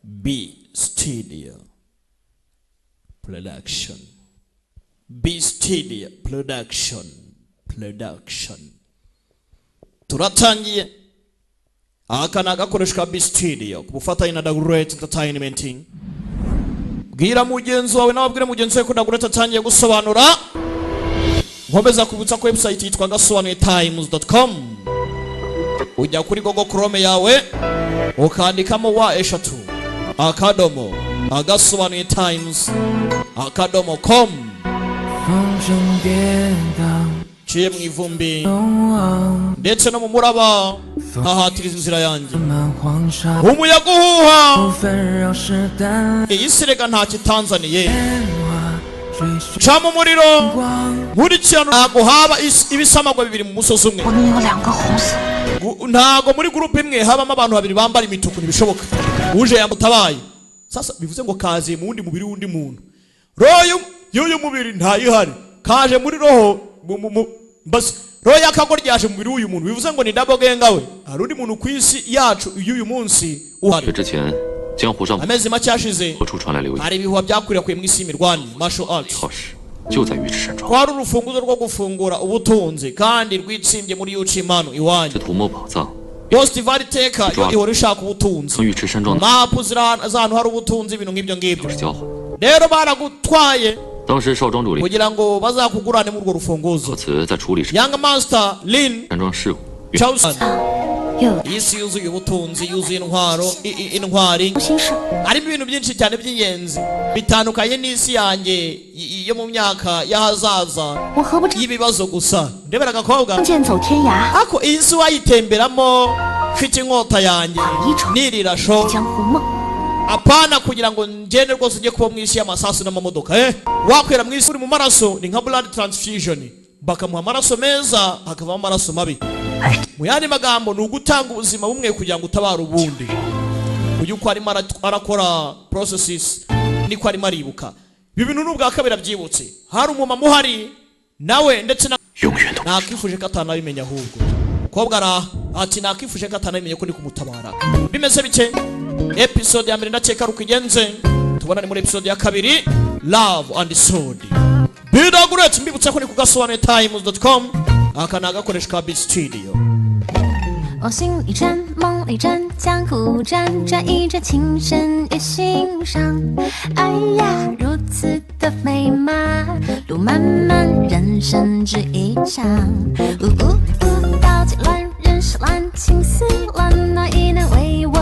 B Studio Production, B Studio Production, Production. Turatangiye. Aka ni agakoresho ka B Studio ku bufatanye na The Great Entertainment. Bwira mugenzi wawe nawe abwire mugenzi we ko The Great atangiye gusobanura. Nkomeza kubutsa ko website yitwa gasobanuyetimes.com. Ujya kuri Google Chrome yawe, ukandikamo www.agasobanuyetimes.com. 风中跌宕， Ciye mu ivumbi ndetse no mu muraba, nkahatiriza inzira yanjye. 漫黄沙， Umuyaga uhuha. 纷扰是淡 Iyi si rega nta kitanzaniye. 莲花，追寻 Ca mu muriro 光。 nkurikirana. Ntabwo haba ibisamagwe bibiri mu musozi umwe. 我们有两个红色， Ntabwo muri groupe imwe habamo abantu babiri bambara imituku, ntibishoboka. Uje yamutabaye sasa, bivuze ngo kaziye mu wundi mubiri w'undi muntu. Roho y'uyu mubiri ntayihari, kaje muri roho mbese roho y'akagoryi yaje mu mubiri w'uyu muntu, bivuze ngo ni doppelganger we. Hari undi muntu ku isi yacu y'uyu munsi uhari. 这之前，江湖上 Amezi make yashize, 何处传来流言， hari ibihuha byakwirakwiye mu isi y'imirwanire, martial arts, 钥匙就在玉池山庄。 ko hari urufunguzo rwo gufungura ubutunzi kandi rwitsimbye muri yucimano iwanyu. 这图谋宝藏， Ghost Valley Teka yo ihora ishaka ubutunzi, 从玉池山庄的 mapu z'ahantu hari ubutunzi, ibintu nk'ibyo ngibyo. 钥匙交换。 Rero baragutwaye 当时少庄主林 kugira ngo bazakugurane muri urwo rufunguzo. 和慈在处理 Young Master Lin 山庄事务， Chausan. 又有 Isi yuzuye ubutunzi, yuzuye intwaro, intwari, 心事， harimo ibintu byinshi cyane by'ingenzi bitandukanye n'isi yanjye yo mu myaka y'ahazaza 我何不仗 y'ibibazo gusa. Ndebera agakobwa. 剑走天涯， Ako iyi si wayitemberamo mfite inkota yanjye nirira sho, 江湖梦。 apana kugira ngo ngende rwose ujye kuba mu isi y'amasasu n'amamodoka. Wakwera mu isi uri mu maraso, ni nka blood transfusion, bakamuha amaraso meza hakavamo amaraso mabi. Mu yandi magambo, ni ugutanga ubuzima bumwe kugira ngo utabare ubundi. Uyu uko arimo arakora processes, niko arimo aribuka ibi bintu. N'ubwa kabiri abyibutse, hari umumama uhari nawe ndetse na 永远都 nakifuje ko atanabimenya. Ahubwo umukobwa araha ati: "Nakifuje ko atanabimenya ko ndi kumutabara." Bimeze bike. Episode ya mbere ndakeka ari uko igenze. Tubonane muri episode ya kabiri, Love and Sword. Bidaguretse, mbibutsa ko ni ku gasobanuye times.com. Aka ni agakoresho ka B Studio. 我心里战，梦里战，江湖战，战一战情深与心伤。哎呀，如此的美吗？路漫漫，人生只一场。呜呜呜，刀剑乱，人世乱，情丝乱，哪一难为我